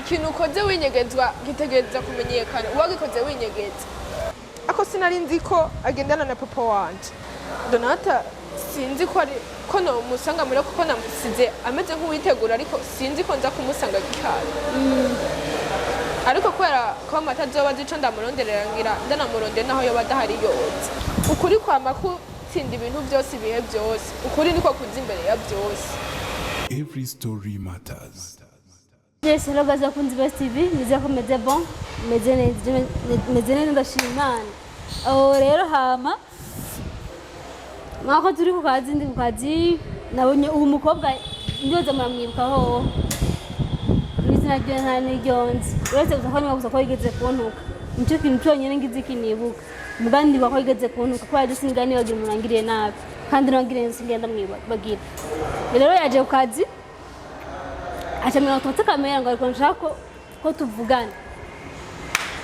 Ikintu ukoze winyegezwa gitegereza kumenyekana uwagikoze winyegeza. Ako sinari nzi ko agendana na papa wanje Donata. Sinzi ko ari ko nomusanga muri, kuko namusize ameze nk'uwitegura, ariko sinzi ko nza kumusanga gikari. Ariko kubera ko amata azoba azi ico ndamuronderera, ngira ndanamurondera naho yoba adahari yoza. Ukuri kwama kutsinda ibintu byose ibihe byose. Ukuri niko kuza imbere ya byose. Every story matters. Yes, hello guys, bakunzi ba TV, nizera ko meze bon, meze neza, meze neza, ndashima Imana. Aho rero hama mwako turi ku kazi, ndi ku kazi, nabonye uwo mukobwa, ndoza muramwibuka hoho. N'izina ryiwe nta n'iryo nzi. Uretse gusa ko niba gusa ko yigeze kuntuka. Nicyo kintu cyonyine ngize kinibuka. Muga ndibuka ko yigeze kuntuka kubera je sinigera nibagira umuntu angiriye nabi. Kandi n'uwangiriye neza singenda ndamwibagira. Rero yaje ku kazi, acamira ngo kamera ngo ariko nshaka ko tuvugana.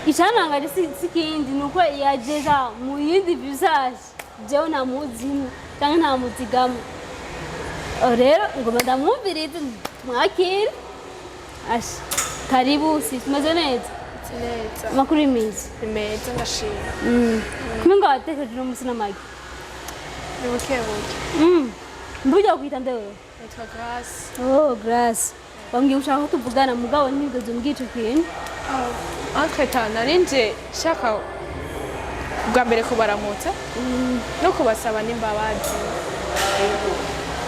Icyantangaje si kindi, ni uko yageza mu yindi visage jewe ntamuzimo cyangwa ntamuzigamo. Aho rero ngo ndamwumvirize, mwakire. Asha, karibu. Si tumeze neza? Neza. Amakuru y'iminsi? Ni meza, ndashima. Kumwe ngo watekereje uno munsi n'amagi? Ni buke buke. Mburya kwita nde wewe? Nitwa Grace. Oh, Grace, wambwiye ushaka ko tuvugana, mugabo ntigeze umbwira ico kintu. Entre-temps nari nje nshaka bwa mbere kubaramutsa no kubasaba n'imbabazi,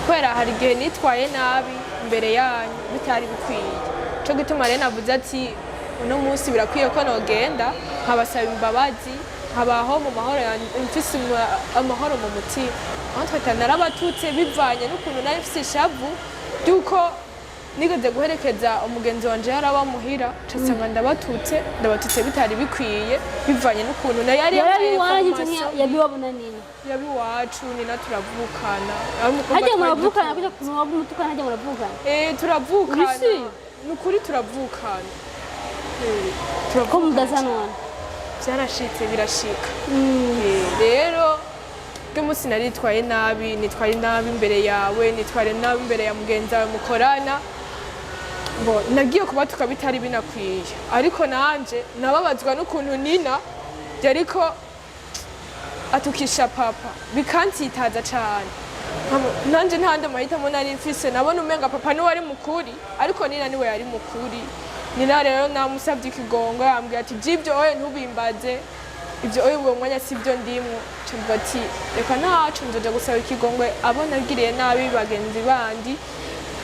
kubera hari igihe nitwaye nabi imbere yanyu bitari bikwiye. Cyo gituma rero navuze ati uno munsi birakwiye ko nogenda nkabasaba imbabazi, nkabaho mu mahoro yanjye, mfise amahoro mu mutima. Entre-temps narabatutse bivanye n'ukuntu nari mfise ishavu ry'uko nigeze guherekeza umugenzi wanje yaraba muhira, nsanga ndabatutse, ndabatutse bitari bikwiye, bivanye n'ukuntu nayo yari yarabi yambaye iwanyu formation. Canke yabiwabona nini? Yaba iwacu, nina turavukana. Ari umukobwa Harya twari muravukana? duturanye. Kuja kunywa umutukana, harya muravukana? Eh, turavukana. Uri sûr? Ni ukuri turavukana. Eh, Ko turavukana. mudasa none? Byarashitse, birashika. Eh, rero umunsi naritwaye nabi, nitwaye nabi imbere yawe, nitwaye nabi imbere ya mugenzi wawe mukorana. Bo nagiye kubatuka bitari binakwiye, ariko nanje nababazwa n'ukuntu Nina yariko atukisha papa, bikansitaza cane. Nanje nta yandi mahitamo nari mfise. Nabona umenga papa niwe ari mukuri, ariko Nina niwe yari mukuri. Nina rero namusabye ikigongo, yambwiye ati jibyo oye ntubimbaze ibyo oye, uwo mwanya sibyo ndimwo. Nca ati reka ntaco, nzoja gusaba ikigongwe abo nagiriye nabi, bagenzi bandi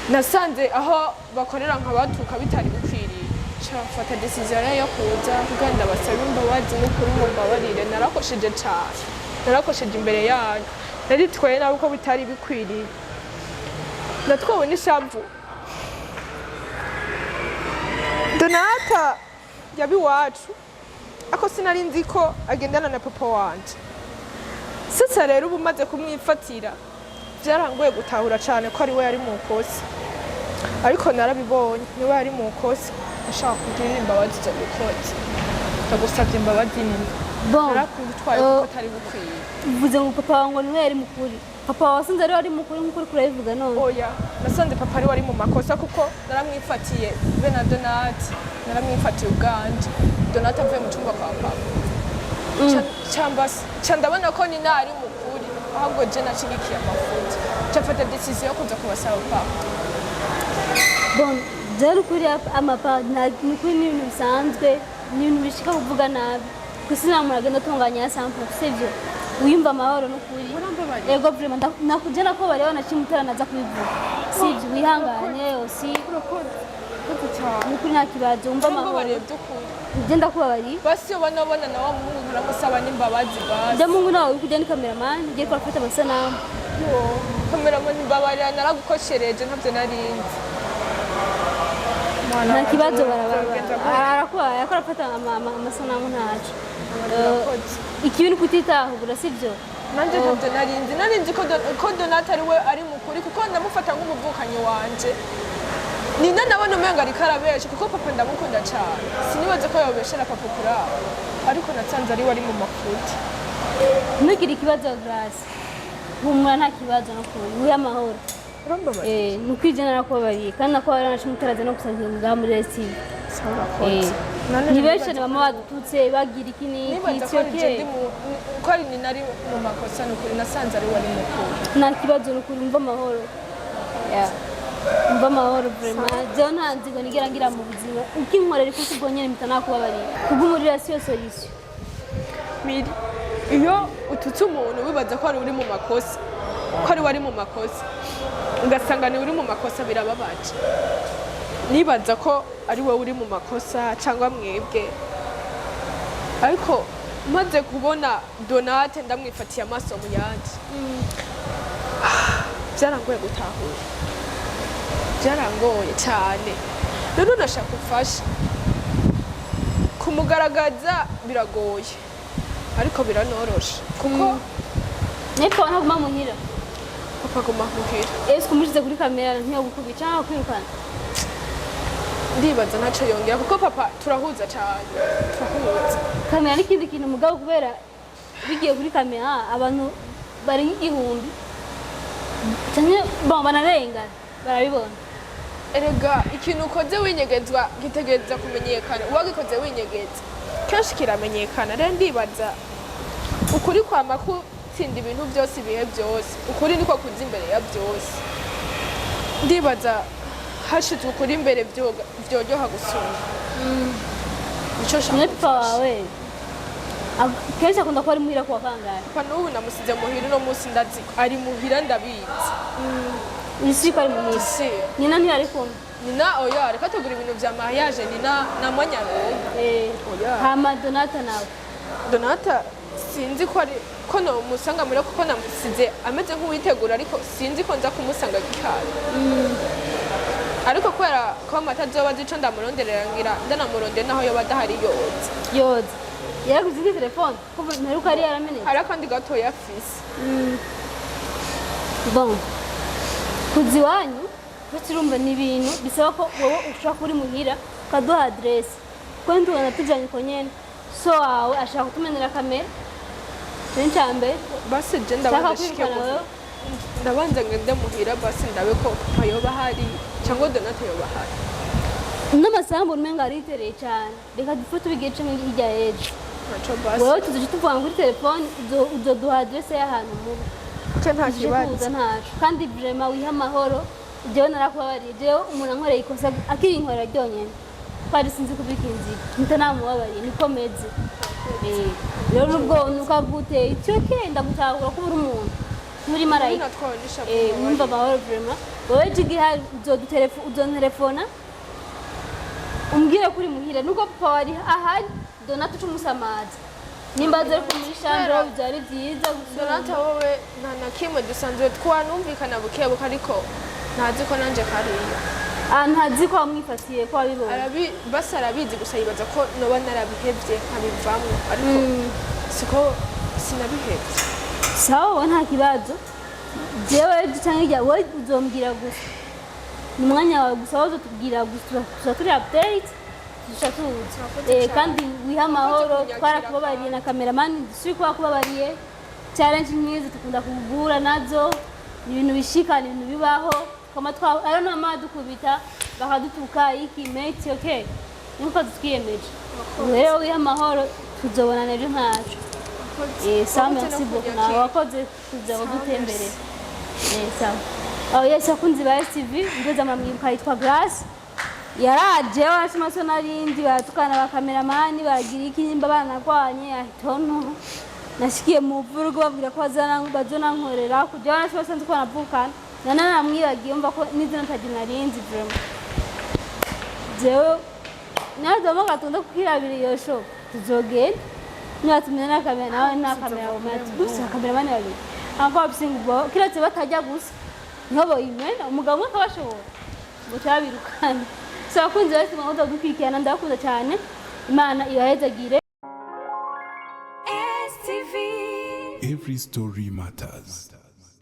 nasanze aho bakorera nkabatuka bitari bikwiriye. Nca mfata décision rero yo kuza kugira ndabasaba imbabazi. N'ukuri mumbabarire, narakosheje cane, narakosheje imbere yanyu, naritwaye nabi uko bitari bikwiriye, natwawe n'ishavu. Donata yaba iwacu, ako sinari nzi ko agendana na papa wanje. Sasa rero ubu umaze kumwifatira, byarangoye gutahura cyane ko ari we yari mu kosa, ariko narabibonye niwe yari mu kosa. Ashaka kugirira imbabazi izo gukoze, ndagusabye imbabazi nini. Bon. Narakutwaye kuko atari bukwiye. Uvuze ngo papa wawe ngo niwe yari mukuri. Papa wawe wasanze ariwe ari mukuri nk'uko uriko urabivuga none? Oya, nasanze papa ari we ari mu makosa, kuko naramwifatiye be na Donati, naramwifatiye ubwanje Donati avuye mu cyumba kwa papa. Ca ndabona ko Nina ari mukuri, ahubwo je nashigikiye amafuti, ca mfata décision yo kuza kubasaba papa. Bon, jewe ukuri amapa ni ukuri, ni ibintu bisanzwe, ni ibintu bishika kuvuga nabi. Gusa nta muntu agenda atunganya ya sample, sivyo? Wiyumva amahoro n'ukuri. Urambabariye? Ego, vraiment nakuje nakubariye naciye naza kubivuga, sivyo? Wihangane aussi. Urakoze, urakoze cyane. N'ukuri nta kibazo, wumva amahoro. Urambabariye by'ukuri? Nje ndakubabariye. Basi iyo banabona na wa muhungu nkaramusaba n'imbabazi basi. Njya mungu nawe uri kujya ni cameraman, ugiye ko afata amasanamu. Yo, cameraman, mbabarira, naragukoshereje, ntabyo narinzi. Mwana Nta wanje, kibazo. nzogenda gute? Arakubaye akora afata amasanamu, ntaco. Urakoze. Ikibi ni kutitahura, sivyo? Nanjye ntabyo narinzi, narinzi ko Donata ari we ari mukuri, kuko ndamufata nk'umuvukanyi wanje. Nina nabona umenga ariko arabesha, kuko papa ndamukunda cyane, sinibaze ko yobeshera papa kuri abo, ariko natsanze ari we ari mu mafuti. Ntugire ikibazo, Grace, humura, nta kibazo, no kuri wihe amahoro. Urambabariye? Eh, ni ukwije narakubabariye, kandi nakubabariye nashimwe utaraza no gusabira ngaha muri STV. Sawa, urakoze. None Ni benshi nibaza bama badututse, bagira iki n'iki. Nibaza It's ko ari je okay. ndi ko ari ni nari mu makosa. Ni ukuri nasanze ari wari mukuru. Nta kibazo, ni ukuri mva amahoro. Yeah. Mva amahoro vraiment. Jewe nta nzigo nigera ngira mu buzima. Ukinkorera ikosa ubwo nyene mpita nakubabariye, kubw'umurira siyo solution. Miri, iyo ututse umuntu wibaza ko ari uri mu makosa, ko ari wari mu makosa, ugasanga ni uri mu makosa, birababaje. Nibaza ko ari wowe uri mu makosa cyangwa mwebwe, ariko maze kubona Donate ndamwifatiye amaso mu yandi, byarangoye gutahura, byarangoye cyane. Rero nashaka umfasha kumugaragaza. Biragoye ariko biranoroshe kuko Ariko ntaguma muhira? Papa aguma muhira. Ese umushize kuri kamera ntiyogukubita cyangwa kwirukana? Ndibaza ntacyo yongera kuko papa turahuza cyane, turahuza. Kamera n'ikindi kintu mugabo, kubera bigiye kuri kamera abantu barenga 1000 canke bon banarenga barabibona. Erega ikintu ukoze winyegezwa gitegereza kumenyekana. Uwagikoze winyegeza kenshi kiramenyekana. Rero ndibaza ukuri kwama kutsinda ibintu byose ibihe byose. Ukuri niko kuza imbere ya byose. Ndibaza hashizwe ukuri imbere vyoryoha gusumba. Nico nshaka Mwe papa gufasha. wawe kenshi akunda kuba ari muhira kuwa kangahe? Papa n'ubu namusize muhira uno munsi. Ndazi ari muhira, ndabizi. Isi ko ari muhira? Si. Nyina ntiyari kumwe? Nina oya, reka tugura ibintu vya mariage nina na mwanyaronka. Oya. Hama Donata nawe? Donata sinzi ko ari ko nomusanga muri, kuko namusize ameze nk'uwitegura, ariko sinzi ko nza kumusanga gikari. Ariko kubera ko amata azoba azi ico ndamuronderera, ngira ndanamurondera naho yoba adahari yoza. Yoza yaraguze indi telefone ko mperuka yari yaramenetse? Hari akandi gatoya afise. Bon, kuza iwanyu uretse urumva ni ibintu bisaba ko wowe ushobora kuba uri muhira ukaduha aderesi, kuko ntitubona tujyanye uko nyene. So wawe ashaka kutumenera kamera, icyo ni icya mbere. Basi je Shaka ndabanza shike kwirukana muhira. wewe. Ndabanza ngende muhira, basi ndabe ko papa yoba ahari cyangwa Donata yoba ahari. N'amasambu umenga aritereye cyane. Reka dupfe tubigiye canke hirya y'ejo. Ntaco basi. Wowe tuzoca tuvuga kuri telefone, uzoduha aderese y'ahantu muba. Ko nta Tuje kibazo. kuza ntaco. Kandi vraiment wiha amahoro. Jewe narakubabariye. Jewe umuntu ankoreye ikosa akirinkorera ryonyene twari sinzi kubika inzigo mpita namubabariye, niko meze. Rero ubwo nuko avuteye, it's okay, ndagutahura ko uri umuntu, nturi marayika. Natwawe n'ishavu. Mwumva amahoro vraiment. Wowe jiga uzontelefona umbwire kuri muhira nuko papa wari ahari, Donata uca umusamaza nimba azi ariko muri chambre byari byiza gusumba. Donata wowe nta na kimwe, dusanzwe twanumvikana bukebuke, ariko ntazi ko nanje kariya. Ah, ntazi ko wamwifatiye, ko wabibonye? Basi arabizi gusa yibaza ko noba narabihevye nkabivamwo, ariko siko, sinabihevye. Sawa, wowe nta kibazo. Jewe canke irya wowe uzombwira gusa, ni umwanya wawe gusa, wowe uzotubwira gusa, tuza turi update, tuca tuza. Murakoze cyane. Kandi wiha amahoro. Kunyakira. Twarakubabariye na kameramani dusubi kuba kubabariye. Challenge nk'izi dukunda kugura nazo, ni ibintu bishika, ni ibintu bibaho. Kama twa ari nama dukubita bakadutuka iki mate, okay, niko twiyemeje. Ubu rero wiha amahoro, tuzobonana ejo ntaco. Sawa, Wakoze no merci beaucoup. kunyakira. Nawe wakoze kuza ngo dutembere. Sawa. Oh yes, abakunzi ba STV, ngeze amamwibuka yitwa Grace. Yaraje warashima so narindi baratukana ba kameramani baragira iki nimba banagwanye, I don't know. Nashikiye mu vurugo babwira ko bazana bazonankorera kugira warashima sanze ko banavukana. Nana namwibagiye mva ko n'izina ntagira narinzi vraiment. Jewe nazo gatonda kukirabira iyo show tuzogenda nibatumye na kamera nawe na kamera gusa kameramani babiri ako babisinga ubwo kiretse batajya gusa niho boyimena umugabo umwe akabashobora ngo cyabirukana. So abakunzi bose mwakoze dukurikirana, ndabakunda cyane, Imana ibahezagire. STV. Every story matters.